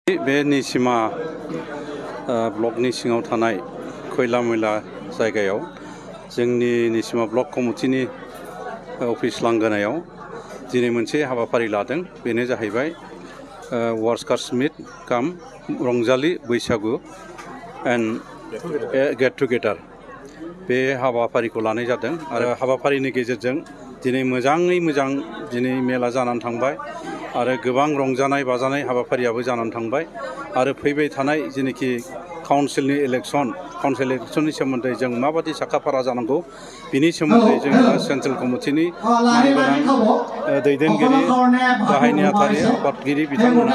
बे निसिमा ब्लकनि सिङाव थानाय खैला मैला जायगायाव जोंनि निसिमा ब्लक कमिटिनि अफिस लांगोनायाव दिनै मोनसे हाबाफारि लादों। बेनो जाहैबाय वर्कार्स मिट काम रंजालि बैसागु एन्ड गेट टुगेदार। बे हाबाफारिखौ लानाय जादों आरो हाबाफारिनि गेजेरजों दिनै मोजाङै मोजां दिनै मेला जानानै थांबाय आरो गोबां रंजानाय बाजानाय हाबाफारियाबो जानानै थांबाय आरो फैबाय थानाय जेनेखि काउन्सिल इलेक्शननि सोमोन्दै जों माबादि साखाफारा जानांगौ बिनि सोमोन्दै जों सेन्ट्रेल कमिटिनि मानगोनां दैदेनगिरि गाहाय नेहाथारि आफादगिरि बिथांमोना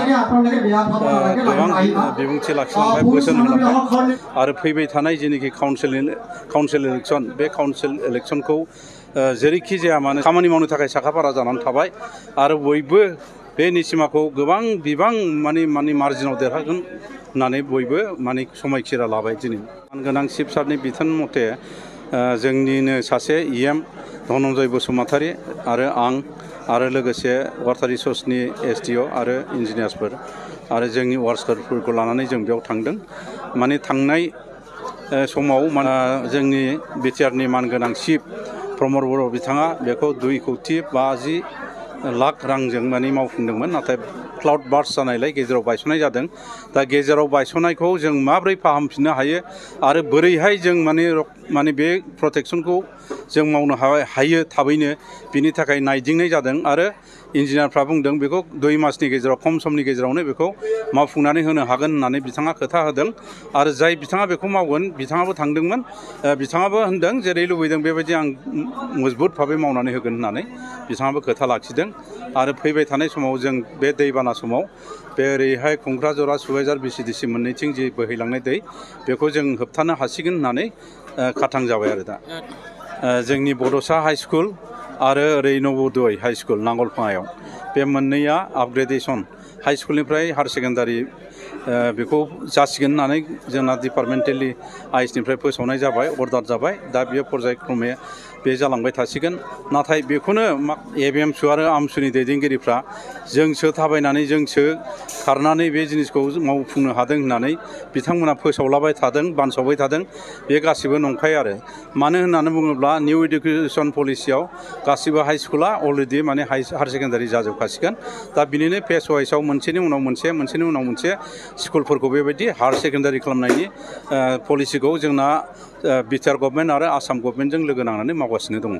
गोबां बिबुंथि लाखिलांबाय, बोसोन होलांबाय आरो फैबाय थानाय जेनेखि काउन्सिल इलेक्शन बे काउन्सिल इलेक्शनखौ जेरैखि जाया मानो खामानि मावनो थाखाय साखाफारा जानानै थाबाय आरो बयबो बे निसिमाखौ गोबां बिबां माने मार्जिनाव देरहागोन होननानै बयबो समायखिरा लाबाय। दिनै मानगोनां चिफ सारनि बिथोन मथे जोंनिनो सासे EM धनन्जय बसुमतारी आरो आं आरो लोगोसे वाटार रिसोर्सनि SDO आरो इन्जिनियार्सफोर आरो जोंनि वार्कसारफोरखौ लानानै जों बेयाव थांदों। माने थांनाय समाव जोंनि बिटिआरनि मानगोनां चिफ प्रमद बर' बिथाङा बेखौ 2,50,00,000 रांजों मावफुंदोंमोन, नाथाय क्लाउड बार्स्ट जानायलाय गेजेराव बायस'नाय जादों। दा गेजेराव बायस'नायखौ जों माब्रै फाहामफिननो हायो आरो बोरैहाय जों माने बे प्रटेक्शनखौ जों मावनो हायो थाबैनो, बिनि थाखाय नायदिंनाय जादों आरो इन्जिनियारफ्रा बुंदों बेखौ 2 मासनि गेजेराव खम समनि गेजेरावनो बेखौ मावफुंनानै होनो हागोन होननानै बिथाङा खोथा होदों आरो जाय बिथाङा बेखौ मावगोन बिथाङाबो थांदोंमोन, बिथाङाबो होनदों जेरै लुबैदों बेबायदि आं मजबुत भाबै मावनानै होगोन होननानै बिथाङाबो खोथा लाखिदों। आरो फैबाय थानाय समाव जों बे दैबाना समाव बे ओरैहाय खुंख्राजरा सुबाइजार BCDC मोननैथिं जि बोहैलांनाय दै बेखौ जों होबथानो हासिगोन होननानै खाथां जाबाय आरो दा जोंनि बड'सा हाइ स्कुल आरो ओरै नवोदय हाइ स्कुल नांगलफाङायाव बे मोननैया आपग्रेडेसन हाइ स्कुलनिफ्राय हायार सेकेन्डारि बेखौ जासिगोन होननानै जोंना डिपार्टमेन्टेलि आइसनिफ्राय फोसावनाय जाबाय, अर्डार जाबाय। दा बेयो पर्यायक्रमे बे जालांबाय थासिगोन। नाथाय बेखौनो ABMSU आरो AMSUनि दैदेनगिरिफ्रा जोंसो थाबायनानै जोंसो खारनानै बे जिनिसखौ मावफुंनो हादों होननानै बिथांमोना फोसावलाबाय थादों, बानसावबाय थादों। बे गासिबो नंखाय आरो मानो होननानै बुङोब्ला निउ इडुकेसन पलिसियाव गासिबो हाइ स्कुला अलरेडि हायार सेकेन्डारि जाजोबखासिगोन। दा बिनिनो फेस वाइसआव मोनसेनि उनाव मोनसे स्कुलफोरखौ बेबायदि हायार सेकेन्डारि खालामनायनि पलिसिखौ जोंना बिटिआर गभर्नमेन्ट आरो आसाम गभर्नमेन्टजों लोगो नांनानै मावगासिनो दङ।